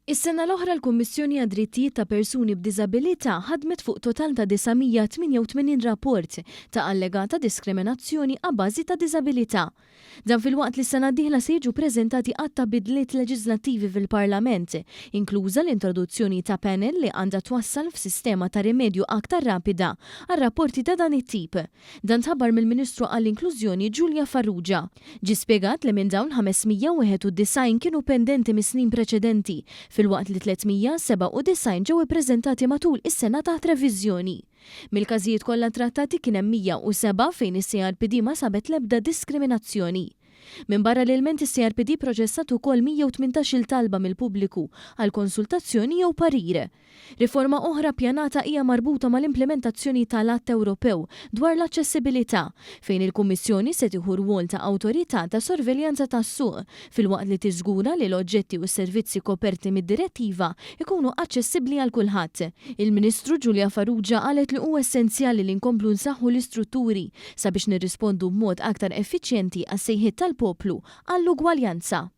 Is-sena l-oħra l-Kummissjoni għad-Drittijiet ta' Persuni b'Diżabilità ħadmet fuq total ta' 988 rapport ta' allegata diskriminazzjoni a bażi ta' diżabilità. Dan filwaqt li s-sena d-dieħla se jiġu ppreżentati għadd ta' bidliet leġiżlattivi fil-Parlament, inkluża l-introduzzjoni ta' panel li għandha twassal f'sistema ta' rimedju aktar rapida għal rapporti ta' dan it-tip. Dan tħabbar mill-Ministru għall-Inklużjoni Julia Farrugia. Ġie spjegat li minn dawn 591 kienu pendenti mis-snin preċedenti, filwaqt li 397 ġew ippreżentati matul is-sena taħt reviżjoni. Mill-każijiet kollha trattati kien hemm 107 fejn is-CRPD ma sabet l-ebda diskriminazzjoni. Minbarra l-ilment is-CRPD pproċessat ukoll 118-il talba mill-pubbliku għal konsultazzjoni jew parir. Riforma oħra ppjanata hija marbuta mal-implimentazzjoni tal-Att Ewropew dwar l-Aċċessibilità, fejn il-Kummissjoni se tieħu rwol ta' awtorità ta' sorveljanza tas-suq, filwaqt li tiżgura li l-oġġetti u s-servizzi koperti mid-direttiva jkunu aċċessibbli għal kulħadd. Il-Ministru Julia Farrugia qalet li hu essenzjali li nkomplu nsaħħu l-istrutturi sabiex nirrispondu b'mod aktar effiċjenti għas-sejħiet tal-poplu għall-ugwaljanza.